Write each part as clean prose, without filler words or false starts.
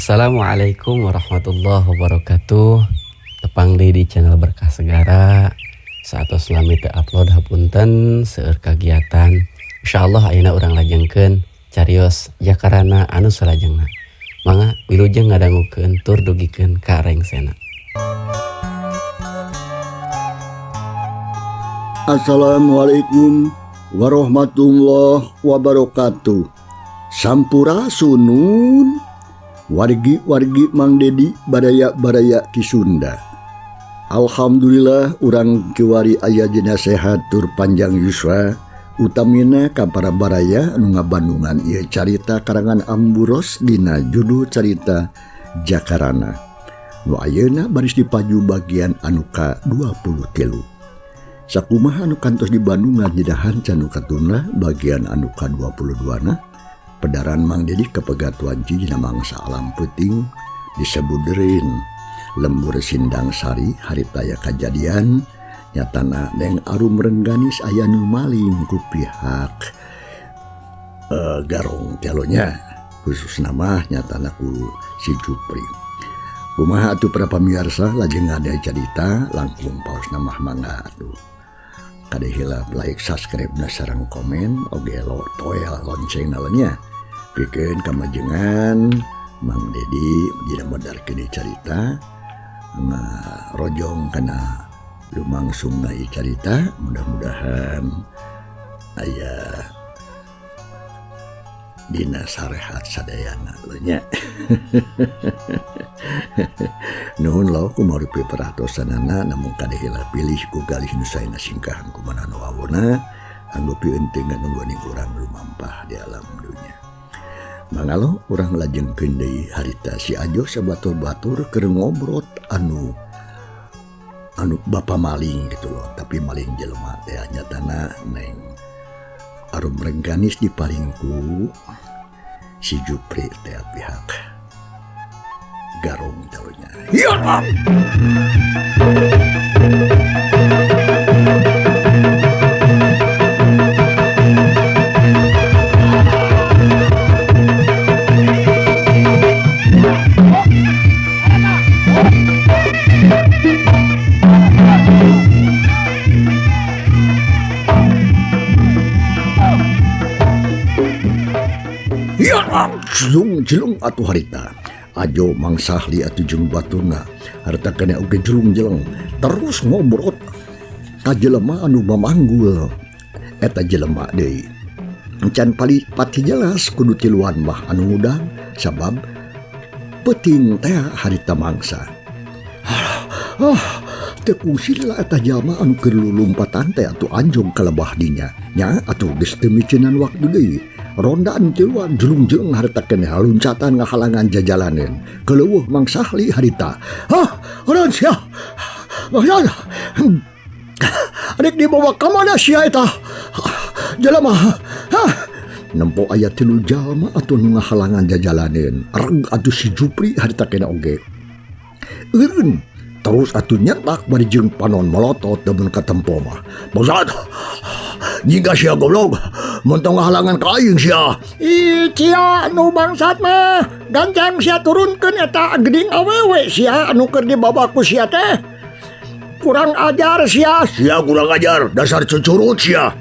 Assalamualaikum warahmatullahi wabarakatuh. Tepang deui di channel Berkah Segara. Saatos lami teu upload, hapunten, seueur kagiatan. Insyaallah ayeuna urang lajengkeun carios Jakarana anu salajengna. Mangga wilujeng ngadangukeun tur dugikeun ka rengsena. Assalamualaikum warahmatullahi wabarakatuh. Sampurasunun wargi-wargi Mang Dedi, baraya-baraya Ki Sunda. Alhamdulillah urang kiwari aya dina sehat tur panjang yuswa, utamina ka para baraya anu ngabandungan ieu carita karangan Amburos dina judul carita Jakarana. Nu ayeuna baris dipaju bagian anu ka 23. Sakumaha anu kantos di Bandungan dina hanca nu katuna bagian anu ka 22 na pedaran Mang Dedi kapegat wanci dina mangsa alam peuting disebuderin lembur Sindang Sari harita aya kajadian nyatana Neng Arum Rengganis aya nu maling ku pihak Garong telonya, khusus nama nyatana ku si Jupri. Kumaha atuh para pamirsa, lajeng ada carita langkung paos namah, mangga atuh kade hilap like, subscribe na sareng komen oge lo toel lonceng nya, pikeun kamajengan Mang Dedi dina medarkeun carita ngarojong kana lumangsungna ieu carita. Mudah-mudahan aya dina sarehat sadayana nya. Nuhun lo kumarupi perhatosanana, namun kade hilap pilih ku galih nu saena singkahan kumana nu wawuna anggo pieunteuh nungguan urang lumampah di alam dunya. Mangalo urang lajengkeun deui harita si Ajo sabatur-batur keur ngobrot anu anu bapa maling gitu loh, tapi maling jelema teh nyatana Neng Arum Rengganis dipalingku si Jupri teh pihak Garong tahunya. Ya! Jelung jelung atuh harita Ajo Mang Sahli atuh jeung baturna harta kena oge jelung-jeleng terus ngobrot ka jelema anu mamanggul eta jelema deui. Can pali pati jelas kudu tiluan mah anu ngudang sabab peuting teh harita mangsa. Ah, teu kungsi lah eta jalma anu keur lulumpatan teh atuh anjong ka lebah dinya nya atuh, geus teu micenan waktu deui. Rondaan tiluan jelung-jelung harita keneh loncatan ngahalangan jajalanen keleuweuh Mang Sahli harita. Ah, eureun sia. Maksud Rek dibawa ka mana sia eta jelema? Hah, nempo aya tilu jalma atuh nu ngahalangan jajalanen. Reg atuh si Jupri harita keneh oge. Eureun terus atuh nyetak bari jeung panon melotot demen katempo mah. Bangsat. Jika sia goblok, montong ngahalangan ka aing sia. Ih, sia nu bangsat mah. Gancang sia turunkeun eta geuning awewe sia anu keur dibawa ku sia teh. Kurang ajar sia. Sia kurang ajar, dasar cucurut sia.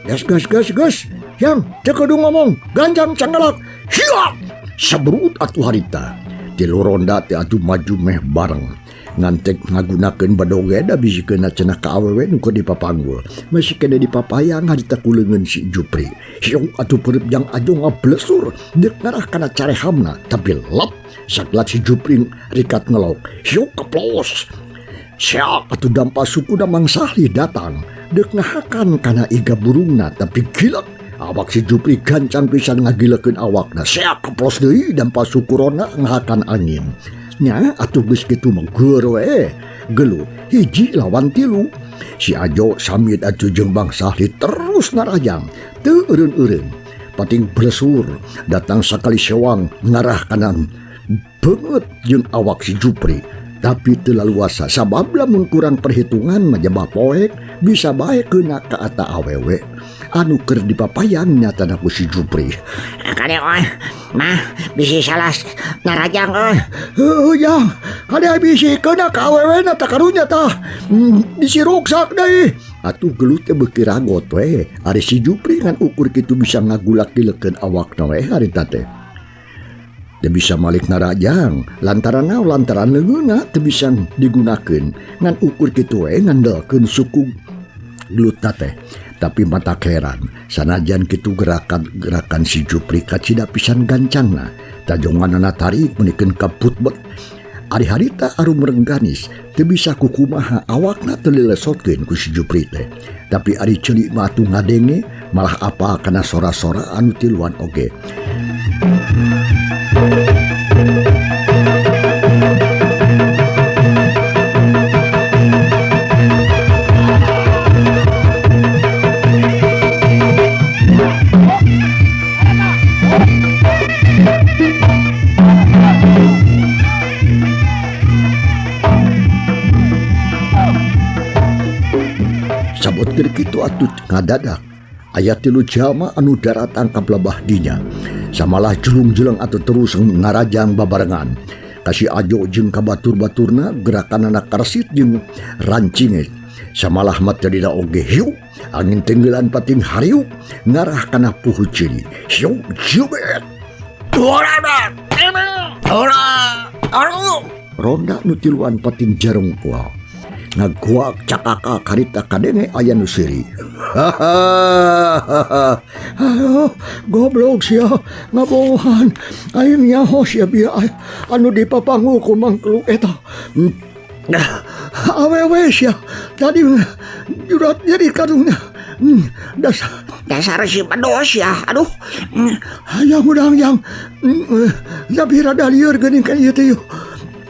Gas gas gas gas. Yang teu kudu ngomong, gancang cangelak. Sia! Sebrut atuh harita. Tilu ronda teh atuh maju meh bareng. Ngantek ngagunakeun badoge da bisi keuna cenah ka awewe nu keur dipapanggul. Masih kene dipapayang harita ku leungeun si Jupri. Siung atuh peureub jang Ajo ngablesur deuk ngarah kana carehamna, tapi lep sakelat si Jupri rikat ngelok. Siung keplos. Siak atuh dampa sukuna Mang Sahli datang deuk ngahakan kana iga burungna, tapi gilek awak si Jupri gancang pisan ngagilekeun awakna. Siak keplos deui dampa suku ronda ngahakan angin. Nya atuh geus kitu mah geur we gelut hiji lawan tilu. Si Ajo samit atuh jeung Bang Sahli terus narajang teu eureun-eureun. Pating blesur datang sakali sewang ngarah kanan beungeut jeung awak si Jupri, tapi teu laluasa sabab lamun kurang perhitungan mah jebak poek bisa bae keuna ka ata awewe. Anu keur dipapayang nyatana ku si Jupri. Kade euy, mah bisi salah narajang euy. Heueuh jang, kade bisi keuna ka awewena tah karunya tah. Bisi ruksak deui. Atuh gelut teh beuki ragot we. Ari si Jupri ngan ukur kitu bisa ngagulak-gilekeun awakna we harita teh. Teu bisa malik narajang lantaran naon lantaran leungeunna teu bisa digunakeun ngan ukur kitu we ngandelkeun suku gelutna teh. Tapi matak heran sanajan kitu gerakan-gerakan si Jupri kacida pisan gancangna. Tajonganana tarik meunikeun ka putbet. Ari harita arum rengganis teu bisa kukumaha awakna teu dilesotkeun ku si Jupri teh. Tapi ari ceuli mah atuh ngadenge malah apa kana sora-sora anu tiluan oge. Sabot keur kitu atuh ngadadak aya tilu jalma anu daratang ka pelebah dinya. Samalah julung-julung atau terus ngarajang babarengan. Kasih ajo jeung ka batur-baturna gerakanana karsit jeung rancinge. Samalah materina oge hiu, angin tenggelan pating hariuk ngarah kana puhu ciri. Hiu jubet. Ronda nu tiluan pating jarung kual. Ngaguak cakaka karita kadenge aya nu seuri. Hahaha. Aduh, goblok sia, ngabohan. Aing nyaho sia bieu anu dipapangu ku mangkluk eta. Awewe sia, tadi jurat jadi kadungna. Dasar si pedos ya, aduh. Hayang udang yang tapi rada lieur geuning ka ieu teh.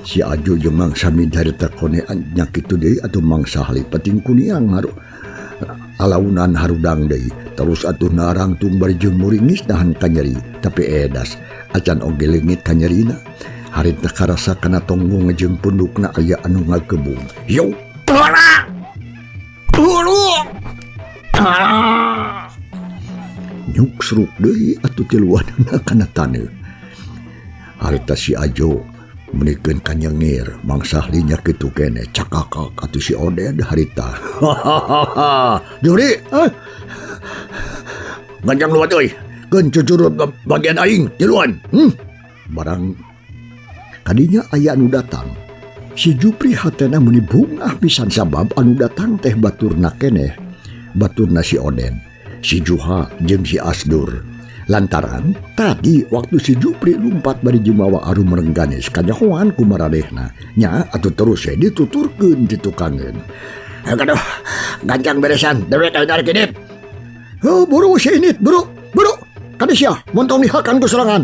Si Ajo jeung mangsa minta kone nya kitu deui atuh mangsa hali penting kuniang haru alaunan harudang deui terus atuh narangtung bari jeung muringis nahan kanyeri tapi edas acan oge leungit kanyerina harita karasa kana tonggung jeung pundukna aya anu ngagebung yo nyuk seruk deui atuh tiluanna kana taneuh harita si Ajo menikeun kanyengir mangsa linya kitu kene cakakak atuh si Oded harita. Hahaha. Juri, ganjang luat euy. Keun cucurut bagian aing tiluan. Barang kadinya aya anu datang. Si Jupri hatena meuni bungah pisan sabab anu datang teh baturna keneh. Baturna si Oded, si Juha jeung si Asdur. Lantaran tadi waktu si Jupri lumpat bari jumawa arum rengganis kanyahoan ku maradehna nya atuh terus we dituturkeun di tukangeun. Aduh, ganjang beresan dewek aing arek init. Heuh, buru si init, buru, buru. Kade sia montong dihakan ku sorangan.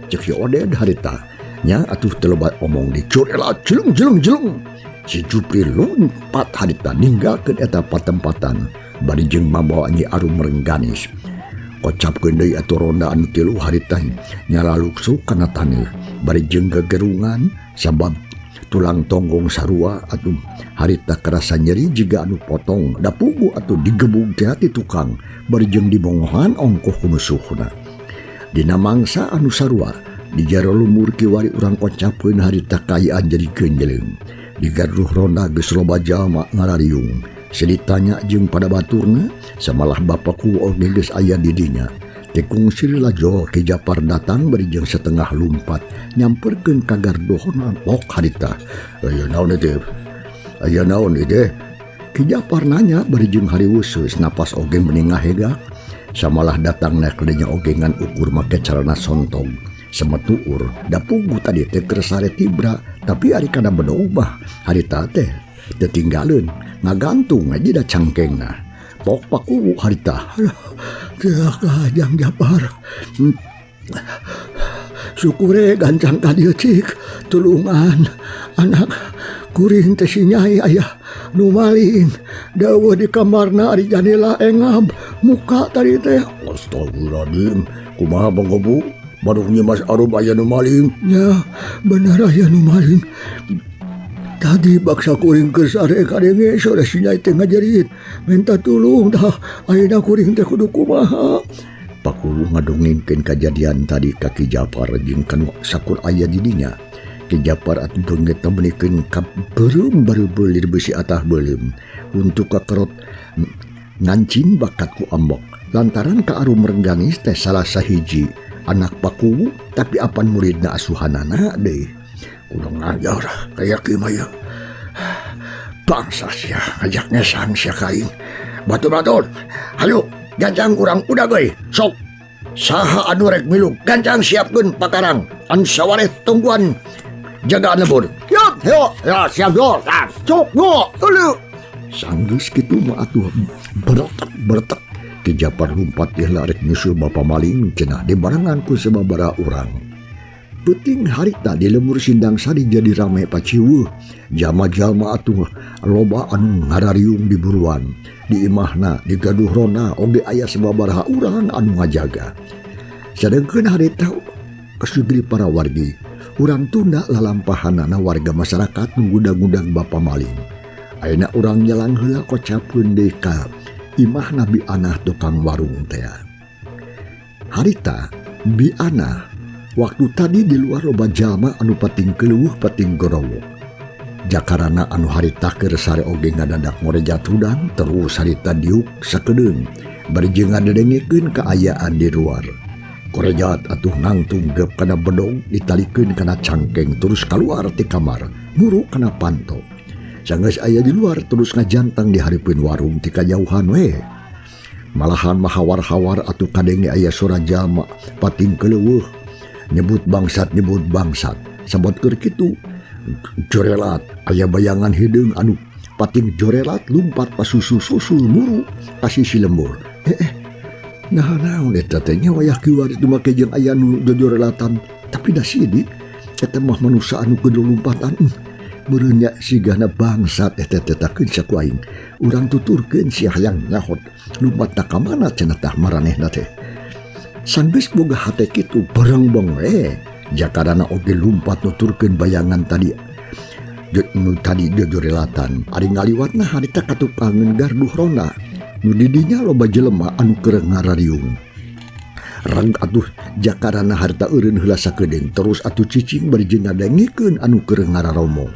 Cek si Oded harita nya atuh teu loba omong di cur ela jelung jelung jelung. Si Jupri lumpat harita ninggalkeun eta patempatan bari jeung mambawa Nyi Arum Rengganis. Kocapkeun deui atuh ronda anu tilu harita nyalaluksuk kana taneuh bari jeung gegerungan sabab tulang tonggong sarua atuh harita karasa nyeri jiga anu potong da pugu atuh digebug teh ti tukang bari jeung dibongohan ongkoh ku musuhna. Dina mangsa anu sarua di jero lumur kiwari urang kocapkeun harita kaayaan jadi geunjeleung. Di gaduh ronda geus loba jalma ngarariung. Seditanya jeung pada baturna samalah bapakku oge geus aya di dinya. Tekung sri lajo Ki Japar datang bari jeung setengah lumpat nyamperkeun ka gardohona pok harita. Aya naon teh? Aya naon teh? Ki Japar nanya bari jeung hariweuseus napas oge meni ngahegak. Samalah datang naik dinya oge ngan ukur make carana sontog. Semetuur da pugu tadi teh keur sare tibra tapi ari kana bedog mah harita teh teu tinggaleun ngagantung aja da cangkengna. Pok paku harita. Aduh, Jang Japar. Syukure gancang ka dieu cik tulungan anak kuring teh si Nyai aya nu maling daweuh di kamarna ari janela engab muka tadi teh. Astagfirullahaladzim, kumaha Bang Gobu? Baru Nyi Mas Arum aya nu maling. Ya, bener aya nu maling. Tadi baksa kuring keur sare kadenge sora si Nyai teh ngajerit minta tulung tah ayeuna kuring teh kudu kumaha. Pakuwu ngadongengkeun kajadian tadi ka Ki Japar jeung kanu sakur aya di dinya. Ki Japar atuh beungeutna meunikeun ka beureum bareubeul beusi atah beuleum untuk kakerot ngancing bakat ku ambok lantaran ka Arum Rengganis teh salah sahiji anak Pakuwu tapi apan muridna asuhanana deui. Kurang ajar kaya kieu mah ieu. Bangsa sia ngajak ngesang sia ka aing. Batur-batur, hayu gancang urang udag euy. Sok saha anu rek milu gancang siapkeun pakarang anu sawareh tungguan jagaan lembur. Yuk, yuk, ya siap yo. Cok, yo, tulu. Sanggeus kitu mah atuh beretek-beretek Ki Japar lumpat heula rek nyusul bapa maling cenah dibarengan ku sababaraha urang. Peuting harita di lembur Sindang Sari jadi rame paciweuh. Jalma-jalma atuh loba anu ngarariung di buruan. Di imahna, di gaduh rona oge aya sababaraha urang anu ngajaga. Sadengkeun harita kasugri para wargi, urang tunda lalampahanana warga masyarakat nu ngundang-undang bapa maling. Ayeuna urang nyelang heula kocapeun deui ka imahna Bi Anah tukang warung teh. Harita Bi Anah waktu tadi di luar loba jalma anu pating keleuweuh pating gorowok. Jakarana anu harita keur sare oge ngadadak ngorejat hudang terus harita diuk sakedeung bari jeung ngadedengekeun kaayaan di luar. Korejat atuh nangtung gep kana bedog ditalikeun kana cangkeng terus kaluar ti kamar muru kana panto. Sanggeus aya di luar terus ngajantang di hareupeun warung ti kajauhan we. Malahan mahawar-hawar atuh kadenge aya sora jalma pating keleuweuh nyebut bangsat nyebut bangsat. Sabot keur kitu jorelat aya bayangan hideung anu pating jorelat lumpat pasusul-susul muru ka sisi lembur. Nah naon eta teh nya wayah kieu ari make jeung aya nu jojorelatan tapi da sidik eta mah manusa anu kudu lumpatan. Meureun nya sigana bangsat eta teh takeun saku aing. Urang tuturkeun sia hayang nyahot lumpat ka mana cenah tah maranehna teh. Sanggeus boga hate kitu berengbong we. Jakarana oge lumpat nuturkeun bayangan tadi. Nu tadi jojorelatan. Ari ngaliwatna harita katukangeun garduh ronda. Nu di dinya loba jelema anu keur ngarariung. Reg atuh jakarana harita eureun heula sakedeung terus atuh cicing bari jeung ngadengikeun anu keur ngararomong.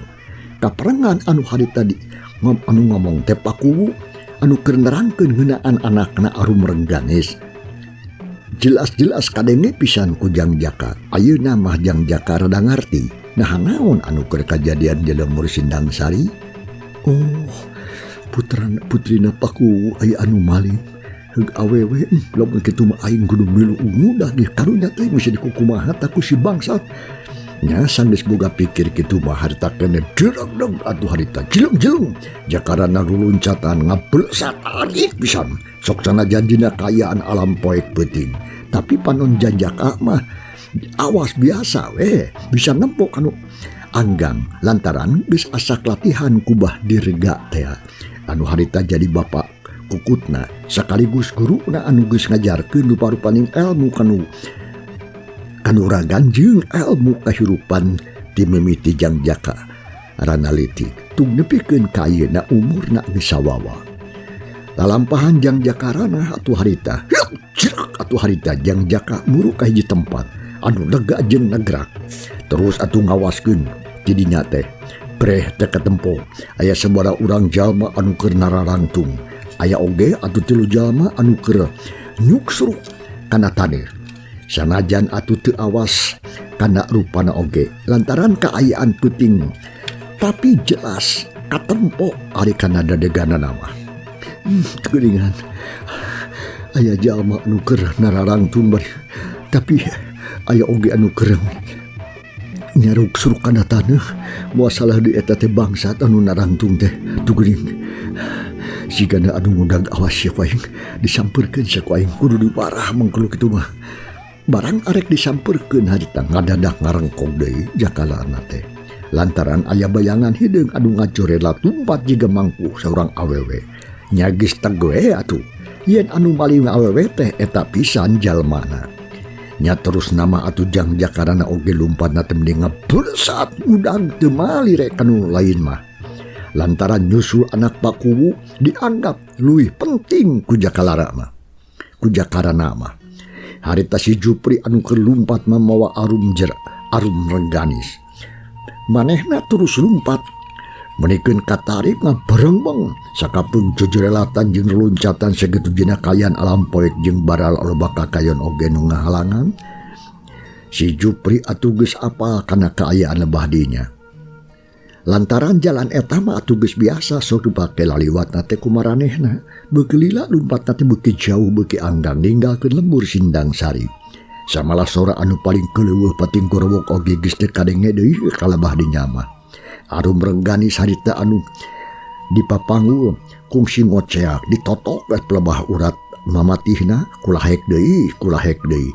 Kaparengan anu harita di anu ngomong teh Pakuwu anu keur nerangkeun ngeunaan anakna Arum Rengganis. Jelas-jelas kadenge pisan ku Jang Jaka. Ayeuna mah Jang Jaka rada ngarti. Nah naon anu keur kajadian di lembur Sindang Sari? Oh, putrina Pakuwu aya anu maling. Heug awewe, lamun kitu mah aing kudu milu ngudah di karunya teh mesti dikukumaha ku si bangsat. Nya sanggeus boga pikir kitu mah harita keneh direg-reg atuh harita jeleng-jeleng. Jakarana luluncatan ngablesat arik pisan. Sok sanajan dina kaayaan alam poek peuting. Tapi panon Janjaka mah awas biasa we, bisa nempok anu anggang lantaran geus asak latihan kubah dirga teh. Anu harita jadi bapak kukutna sekaligus guruna anu geus ngajarkeun rupa-rupaning ilmu kanu kanuragan jeung ilmu kahirupan ti mimiti Jang Jaka ranaliti tung nepikeun ka ayeuna umurna geus sawawa. Lalampahan Jang Jaka ranah atuh harita hiuk atuh harita Jang Jaka muru ka hiji tempat anu lega jeung negrak terus atuh ngawaskeun ti dinya teh breh teh katempo aya sabaraha urang jalma anu keur nararangtung aya oge atuh tilu jalma anu keur nyuksruk kana taneuh. Sanajan atuh teu awas kana rupana oge lantaran kaayaan peuting tapi jelas katempo ari kana dadeganana mah. Geuningan aya jalma anu keur nararangtung bari tapi aya oge anu keur nyaruk-suruk kana taneuh moal salah di eta teh bangsat anu narangtung teh tuh geuning. Sigana anu ngudag awas sia ku aing disampeurkeun sia ku aing kudu diparah mangkulu kitu mah. Barang arek disampeurkeun harita ngadadak ngarengkog deui jakalana teh. Lantaran aya bayangan hideung anu ngajorelat lumpat jiga mangku saurang awewe. Nya geus teg we atuh. Yen anu maling awewe teh eta pisan jalmana. Nya terus nama atuh jang jakarana oge lumpatna teh mending ngabersat udag teu malire kanu lain mah. Lantaran nyusul anak Pak Kuwu dianggap leuwih penting ku Jakalara mah. Ku Jakarana mah. Harita si Jupri anu keur lumpat mah mawa arum jer arum rengganis. Manehna terus lumpat menikeun katarik mah berembeng sakapeung jejrelatan jeung loncatan sakitu dina kaayaan alam poek jeung baral loba kakayon oge nu ngahalangan. Si Jupri atuh geus apal kana kaayaan lebah dinya. Lantaran jalan eta mah atuh geus biasa sok dipake laliwatna teh kumaranehna. Beuki lila lumpatna teh beuki jauh beuki anggang ninggalkeun lembur Sindang Sari. Samalah sora anu paling keuleueuh pating gorowok oge geus teu kadenge deui ka lebah dinya mah. Arum rengganis harita anu dipapanggul kungsi ngoceak ditotok we pelebah urat mamatihna kulahek deui kulahek deui.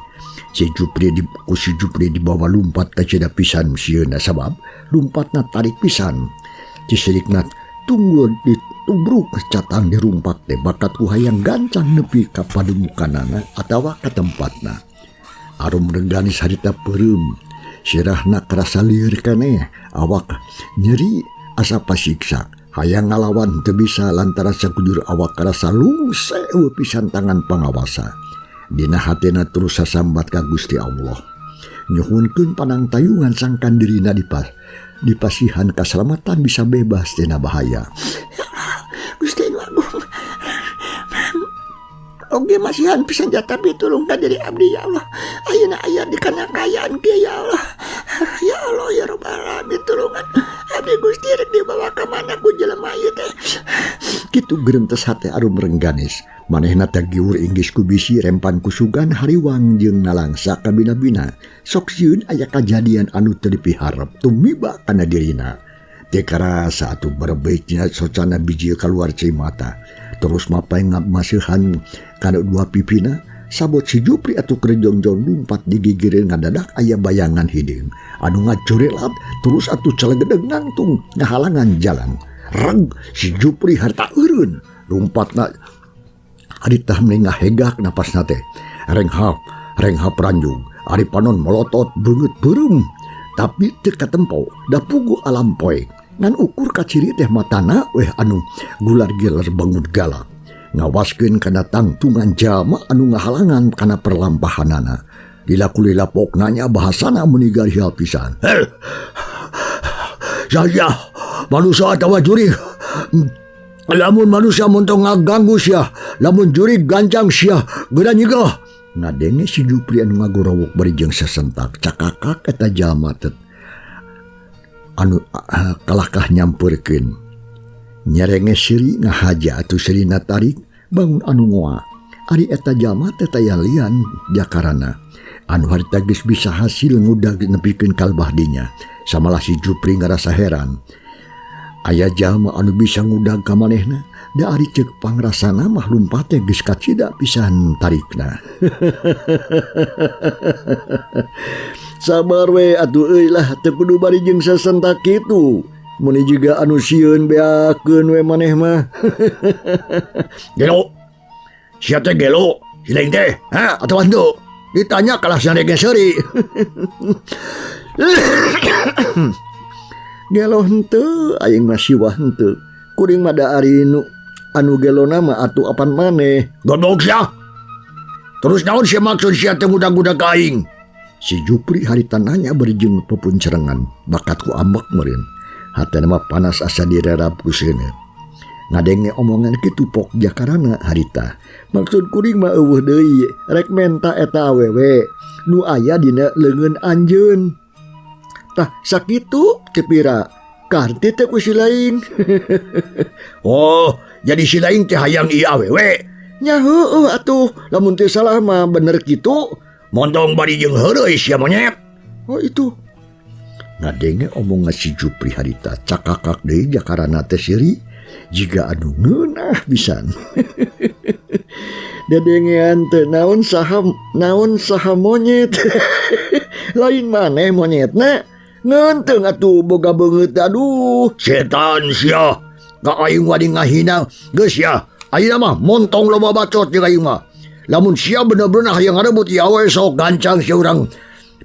Si Jupri di, ku si Jupri dibawa lumpat ka ceda pisan sieuna sabab lumpatna tarik pisan. Ciserikna tunggul ditubruk catang dirumpak teh bakat ku hayang gancang nepi ka padumukanana atawa ka tempatna. Arum rengganis harita peureum sirahna karasa lieur keneh awak nyeri asa pasiksa hayang ngalawan teu bisa lantaran sakujur awak karasa lungse eueuh pisan tangan pangawasa. Dina hatena terus sasambat ka Gusti Allah nyuhunkeun panangtayungan sangkan dirina dipasihan kasalamatan bisa bebas tina bahaya. Gusti Agung oge masihan pisan jata pitulung ka diri abdi ya Allah. Ayeuna aya di kana kaayaan kieu ya Allah. Ya Allah ya Rabbal alamin tulungan abdi Gusti rek dibawa ka mana ku jelema ieu teh. Kitu gerentes hate arum rengganis. Manehna teh giwur inggis ku bisi rempan ku sugan hariwang jeung nalangsa kabina-bina. Sok sieun aya kajadian anu teu dipiharep tumiba kana dirina. Teu karasa atuh berebek socana biji kaluar cai mata. Terus mapay maseuhan kana dua pipina sabot si Jupri atuh keur jongjon lumpat digigireun ngadadak aya bayangan hideung anu ngacurelat terus atuh celegedeg nangtung ngahalangan jalan. Reg si Jupri harta eureun lumpatna harita meni ngahegak napasna teh. Renghap renghap ranjung ari panon melotot beungeut beureum tapi teu katempo da puguh alam poek. Ngan ukur kaciri teh matana weh anu gular-gilar bangun galak ngawaskeun kana tangtungan jalma anu ngahalangan kana perlampahanana. Dilaku-lila poknanya bahasana meuni garihal pisan. Heh. Saya manusia atawa jurig. Lamun manusia montong ngaganggu sia, lamun jurig gancang sia, geura nyigah. Ngadenge si Jupri anu ngagorowok bari jeung sesentak cakakak eta jalma teh anu kalakah nyampeurkeun. Nyerenge siri ngahaja atuh sirina tarik bangun anu ngoa. Ari eta jalma teh taya lian jakarana. Anu harita geus bisa hasil ngudag nepikeun kalbah dinya. Samalah si Jupri ngarasa heran. Aya jalma anu bisa ngudag ka manehna, da ari ceuk pangrasana mah lumpat teh geus kacida pisan tarikna. Sabar we atuh euy lah teu kudu bari jeung sasentak kitu. Mun jiga anu sieun beakeun we maneh mah. Gelo. Sia teh gelo, si lain teh, ha atawa henteu? Ditanya kalah sia ge seuri. Gelo henteu aing mah siwah henteu. Kuring mah da ari nu anu gelona mah atuh apan maneh. Goblok sia. Terus naon sia maksud sia teh ngudag-ngudag ka aing? Si Jupri harita nanya bari jeung pepuncerengan, bakat ku ambek meureun. Hatena mah panas asa direrap ku seuneu. Ngadenge omongan kitu pok jakarana harita. Maksud kuring mah eueuh deui, rek menta eta awewe nu aya dina leungeun anjeun. Tah sakitu kepira karti teh ku si lain. Oh, jadi si lain teh hayang ieu awewe. Nya heueuh atuh, lamun teu salah mah bener kitu. Montong bari jeung heureuy sia monyet. Oh itu. Ngadenge omongan si Jupri harita cakakak deui jakarana teh siri jiga anu ngeunah pisan. Dedengean teh naon saha, naon saha monyet. Lain maneh monyetna. Ngeunteung atuh boga beungeut aduh. Setan sia. Ka aing wani ngahina. Geus sia. Ayeuna mah montong loba bacot jeung aing mah. Lamun sia bener-bener hayang ngarebut ieu awewe sok gancang sia urang.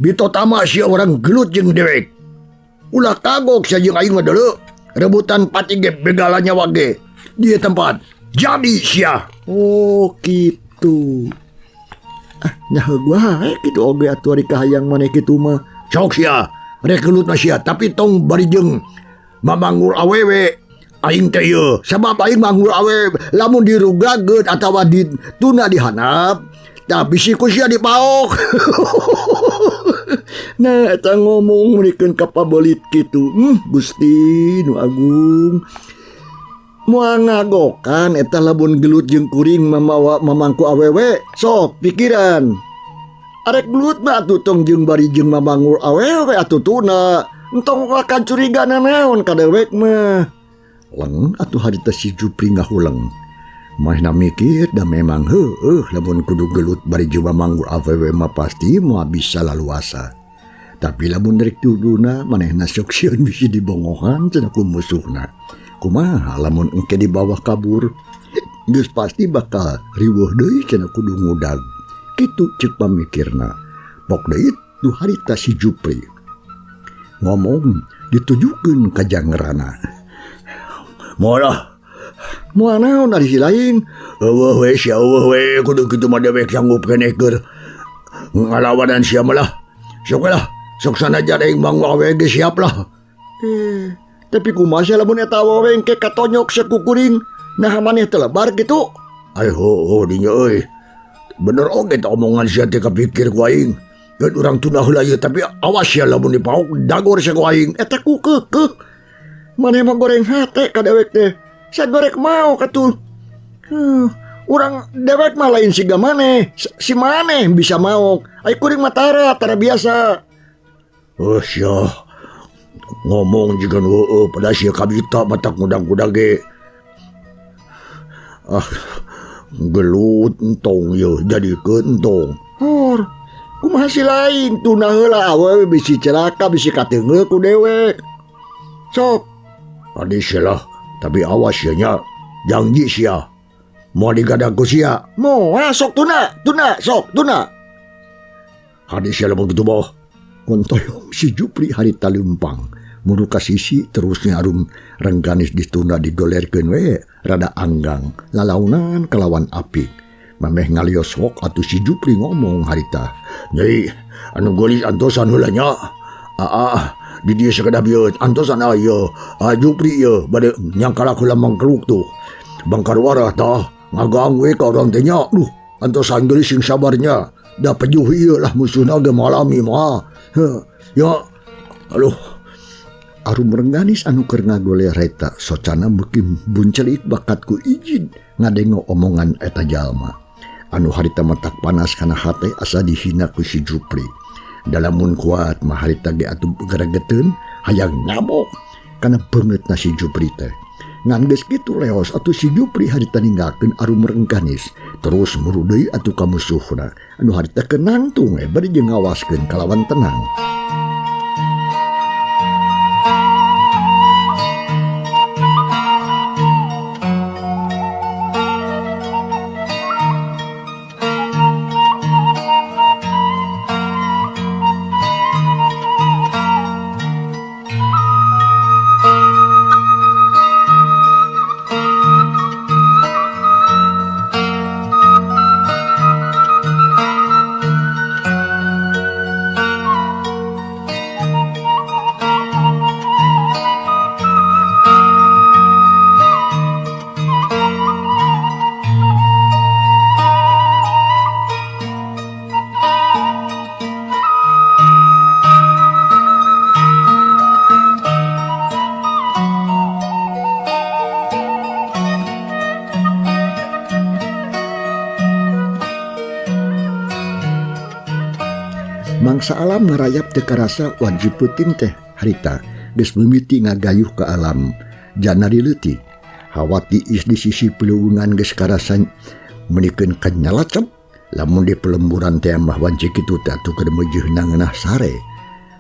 Bitotama sia urang gelut jeung dewek. Ulah kagok sia jeung aing mah deuleu. Rebutan pati ge begala nyawa ge. Di tempat. Jadi sia. Oh kitu. Ah nyaheug wae kitu oge atuh ari kahayang maneh kitu mah. Sok sia. Rek gelut mah sia tapi tong bari jeung mamangur awewe. Aing teh ieu sabab aing mangur awewe lamun dirugageun atawa dituna dihanap tah bisi ku sia dipaok. Nah eta ngomong meurikeun ka pabelit kitu. Gusti nu agung. Moal ngagokan eta lamun gelut jeung kuring mamawa mamangku awewe sok pikiran. Arek gelut mah atuh tong jeung bari jeung mamangur awewe atuh tuna. Entong akan curiga nanaon ka dewek mah. Leng atuh harita si Jupri ngahuleng. Manehna mikir da memang heueuh lamun kudu gelut bari jeung mamanggur awewe mah pasti moal bisa laluasa. Tapi lamun rek tuduna manehna sok sieun bisi dibongohan cenah ku musuhna. Kumaha lamun engke dibawa kabur? Geus pasti bakal riweuh deui cenah kudu ngudag. Kitu ceuk pamikirna. Pok deui tu harita si Jupri. Ngomong ditujukeun ka jangrana. Moal Moal naon ari si lain? Eueuh we sia eueuh we kudu kitu mah dewek sanggup keneh keur ngalawanan sia mah lah. Sok lah, sok sanajan aing manggu awewe ge siap lah. Tapi kumaha sia lamun eta awewe engke katonyok sia ku kuring? Naha maneh teu lebar kitu? Ai heueuh dinya euy. Bener oge tah omongan sia teh kapikir ku aing. Geus urang tunda heula ieu tapi awas sia lamun dipaok dagor sia ku aing. Eta ku keukeuh. Maneh mah goreng hate ka dewek teh. Sagorek mau katuh. Urang dewek mah lain siga maneh. Si maneh bisa maok. Ai kuring mah tara biasa. Sia. Ngomong jiga nu heueuh pada sia kabita matak ngudag-ngudag ge. Ah, gelut entong ieu jadikeun entong. Hor, kumaha si lain tuna heula awewe bisi celaka bisi kateungeu ku dewek. Sok. Adi sia lah, tapi awas sia nya. Janji sia. Moal digadag ku sia. Moal sok tuna, tuna sok tuna. Hadi sia lamun kitu mah. Kontoyong si Jupri harita leumpang. Muru ka sisi terusnya arum rengganis ditunda digolerkeun we rada anggang lalaunan kalawan apik. Mameh ngalios wok atuh si Jupri ngomong harita. Nyai, anu geulis antosan heula nya. Aa, di dieu sakedah bieu antosan aya. Jupri ieu bade nyangkalak heula mangkeluk tuh. Bangkarwarah tah ngagang we ka urang teh nya. Duh, antosan geulis sing sabarnya. Da pejuh ieu lah musuhna ge malami mah. Heuh, ya. Aduh. Arum rengganis anu keur ngagoler eta socana beuki buncelit bakat ku ijid ngadengo omongan eta jalma. Anu harita matak panas kana hate asa dihina ku si Jupri. Dalamun kuat mah harita ge atuh geregeteun hayang nyabok kana beungeutna si Jupri teh. Ngan geus kitu leos atuh si Jupri harita ninggalkeun arum rengganis terus muru deui atuh ka musuhna anu harita keur nangtung we bari jeung ngawaskeun kalawan tenang. Mangsa alam ngarayap teu karasa wajib peuting teh harita geus mimiti ngagayuh ka alam janari leutik. Hawa tiis di sisi peleuweungan geus karasa meunikeun kanyalacep lamun di pelemburan teh mah wanci kitu teh atuh keur meujeuhna ngeunah sare.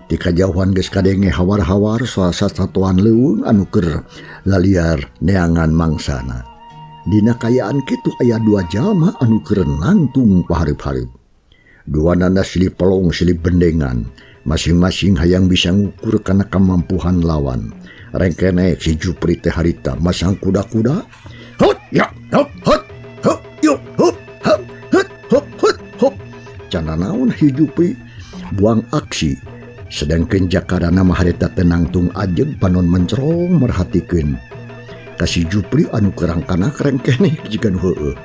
Ti kajauhan geus kadenge hawar-hawar soal sasatoan leuweung anu keur laliar neangan mangsana. Dina kayaan kitu aya dua jalma anu keur nangtung pahareup-hareup. Duanana silih pelong silih bendengan, masing-masing hayang bisa ngukur kana kamampuhan lawan. Rengkenek si Jupri teh harita masang kuda-kuda. Hut ya hop hut hop yuk hop hop hut hop hut hop. Cana naon si Jupri buang aksi. Sedangkan Jakarana mah harita teh nangtung ajeg panon mencerong merhatikeun. Ka si Jupri anu kerangkana rengkenek jiga nu heueuh.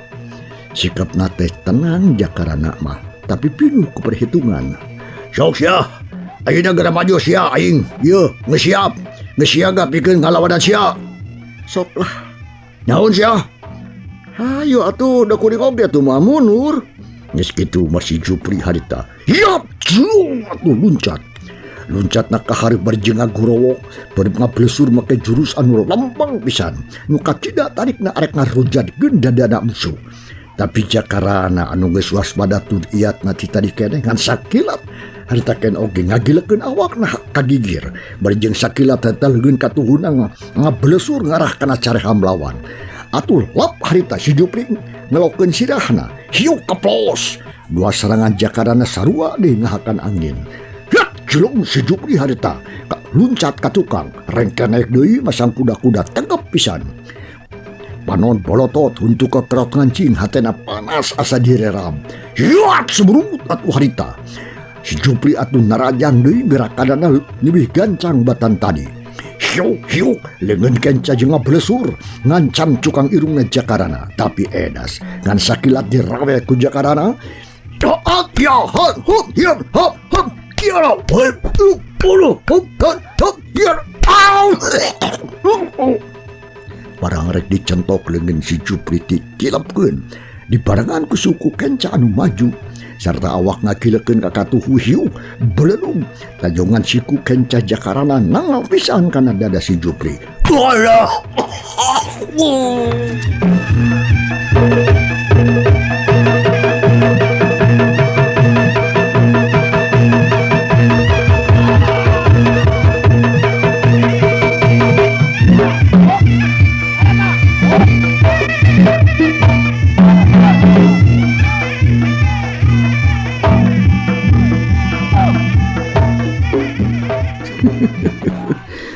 Sikapna teh tenang Jakarana mah, tapi pinuh ku perhitungan. Sok sia, ayeuna geura maju sia aing. Ieu geus siap. Geus siaga pikeun ngalawanan sia. Sok lah. Naon sia? Hayo atuh da kuring oge atuh mah mundur. Geus kitu mah si Jupri harita. Hiap, ciung atuh luncat. Loncatna ka hareup bari jeung ngagorowok, bari ngablesur make jurus anu lempeng pisan. Nu kacida tarikna arek ngarujadkeun dadana musuh. Tapi Jakarana anu geus waspada tur iatna ti tadi keneh ngan sakilat harita ken oge ngagilekeun awakna kagigir. Bari jeung sakilat eta leungeun katuhuna ngablesur ngarah kana careham lawan. Atuh lap harita si Jupri ngelokeun sirahna, hiuk keplos. Dua serangan Jakarana sarua deui ngahakan angin. Cilung si Jupri harita luncat ka tukang, rengkenek deui masang kuda-kuda tegep pisan. Panon bolotot huntu ka kerot ngancing, hatena panas asa direram. Hiat seberut atuh harita. Si Jupri atuh narajang deui gerakanana leuwih gancang batan tadi. Hiuk hiuk leungeun kenca jeung ngablesur ngancam cukang irungna Jakarana, tapi edas ngan sakilat dirawe ku Jakarana. Taat ya han hup hian hop hop. Barang rek dicentok leungeun si Jupri dikilepkeun dibarengan ku suku kenca anu maju sarta awak ngagilekeun ka katuhu hiu belenung tajongan siku kenca Jakarana nangap pisan kana dada si Jupri. Alah.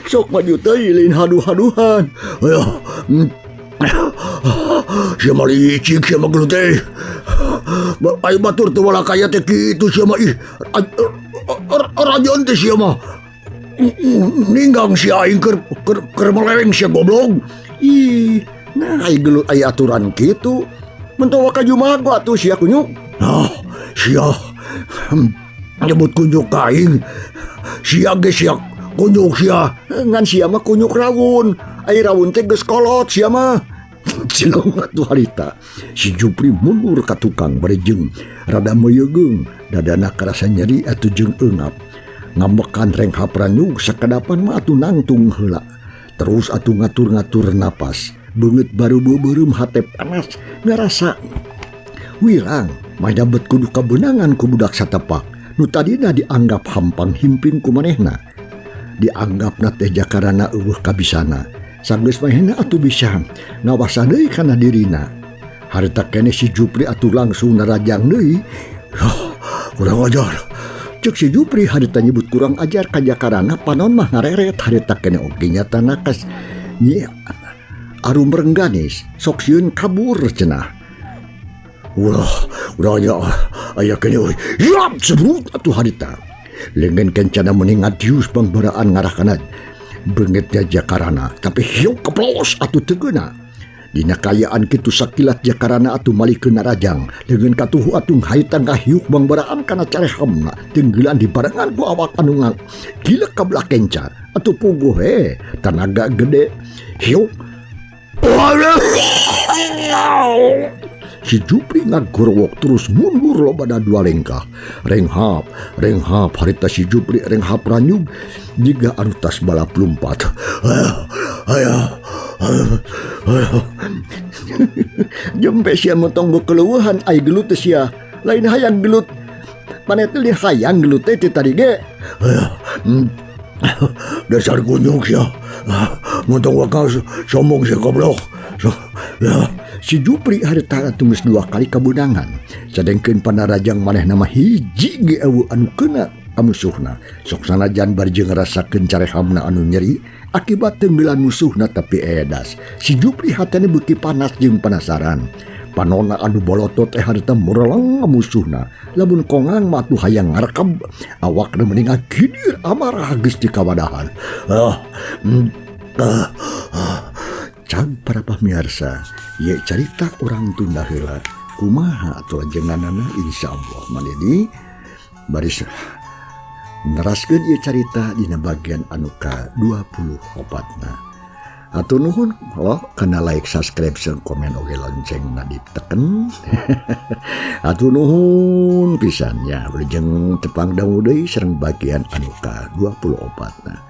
Sok maju teh lain haduh-haduhan. Sia mah licik sia mah gelut teh. Ayo batur teu walakaya teh kitu sia mah ih. Rajon teh sia mah. Ninggang sia aing keur meleweng sia goblok. Ih, nah ai gelut ai aturan kitu. Mentowa ka jumago atuh sia kunyuk. Ah, sia nyebut kunyuk ka aing. Sia ge sia kunyuk sia. Ngan sia mah kunyuk rawun. Ai rawun teh geus kolot sia mah. Cilong atuh harita. Si Jupri mundur ka tukang bari jeung rada meuyeugeung, dadana karasa nyeri atuh jeung eungap. Ngambekan renghap ranyug sakadapan mah atuh nangtung heula. Terus atuh ngatur-ngatur napas. Beungeut baru beubeurem hate panas ngarasa wirang manyabet kudu kabeunangan ku budak satepak. Nu tadina dianggap hampang himping ku manehna. Dianggapna teh Jakarana eueuh kabisana. Sanggeus manehna atuh bisa ngawasa deui kana dirina. Harita keneh si Jupri atuh langsung narajang deui. Kurang ajar. Cek si Jupri harita nyebut kurang ajar ka Jakarana panon mah ngareret harita keneh oge nyatana kas nyi arum rengganis sok sieun kabur cenah. Ulah, ulah nya aya keneh euy. Hiap sebrut atuh harita. Leungeun kencana meni ngadius bangbaraan ngarah kana beungeutnya Jakarana, tapi hiuk keplos atuh teu keuna. Dina kayaan kitu sakilat Jakarana atuh malikeun narajang, leungeun katuhu atuh harita ngahiuk bangbaraan kana carehamna, tenggelan dibarengan ku awak anu gila ka belah kenca, atuh puguh he, tanaga gede, hiuk. Si Jupri ngagorowok terus mundur lobana dua lengkah. Renghap, renghap harita si Jupri renghap ranyug jiga anu tas balap lumpat. Ayah, ayah. Jempe sia motong keleueuhan ai gelut teh sia. Lain hayang gelut. Maneh teh hayang gelut teh tadi ge. Ayah. Dasar kunyuk sia. Montong wakal sombong sia goblok. Ya. Si Jupri harita atuh geus 2 kali kabeunangan. Sadengkeun panarajang manehna mah hiji ge eueuh anu kena ka musuhna. Sok sanajan bari jeung ngarasakeun carehamna anu nyeri akibat tenggelan musuhna tapi edas. Si Jupri hatena beuki panas jeung penasaran. Panona anu bolotot teh harita mureleng musuhna. Lamun kongang mah atuh hayang ngarekeb, awakna mending ngagidir amarah geus dikawadahan. Cag para pamirsa, ye carita urang tunda heula. Kumaha atuh lanjeunganana insyaallah manedi baris neraskeun ieu carita dina bagian anu ka-24na. Hatur nuhun oh, kana like, subscribe, share, komen oge loncengna diteken. Hatur nuhun pisan nya wilujeng tepang dangu deui sareng bagian anu ka-24na.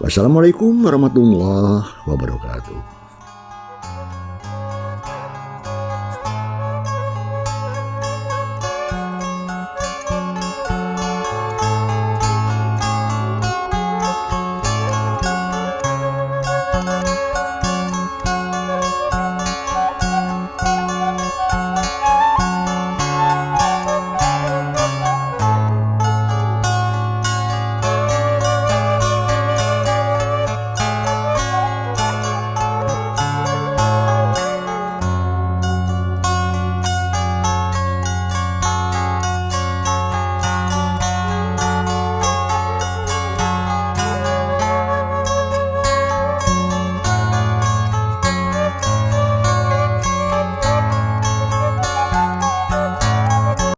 Wassalamualaikum warahmatullahi wabarakatuh.